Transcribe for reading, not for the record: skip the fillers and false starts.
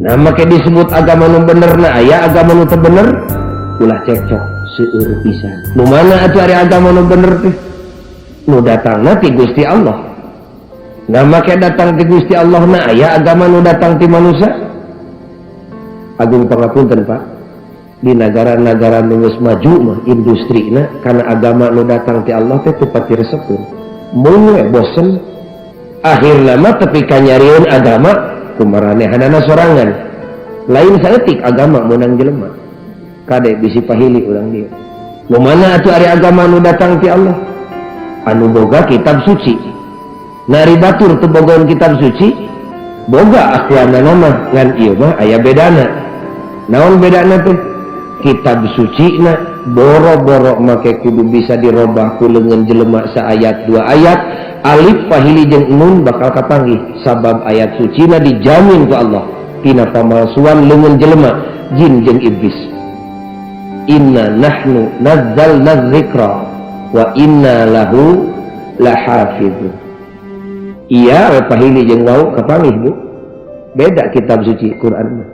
Nah, make disebut agama nu bener na aya agama nu teu bener, ulah cekcok, seueur pisan. Nu mana atuh ari agama nu bener teh? Nu datangna ti Gusti Allah. Nah, make datang ti Gusti Allah na aya agama nu datang ti manusia. Agung pangapunten, Pak, di negara-negara nu geus maju mah industrina karena agama nu datang ti Allah teh teu pati resepeun. Mun we bosen, akhirna mah tepi ka nyarieun agama ku maranehanana sorangan. Lain saeutik agama meunang jelema. Kade bisi pahili urang dieu. Nu mana atuh ari agama nu datang ti Allah? Anu boga kitab suci. Nari batur teu bogoan kitab suci, boga akuanana mah, ngan ieu mah aya bedana. Naon bedana teh? Kitab suci na boro-boro make kudu bisa dirobah ku leungeun jelema saayat dua ayat, alif pahili jeung nun bakal kapanggih, sabab ayat suci na dijamin ku Allah tina pamalsuan leungeun jelema, jin jeung iblis. Inna nahnu nazzalna dzikra wa inna lahu lahafizun. Iya we pahili jeung wau kapanggih, Bu. Beda kitab suci Quran mah.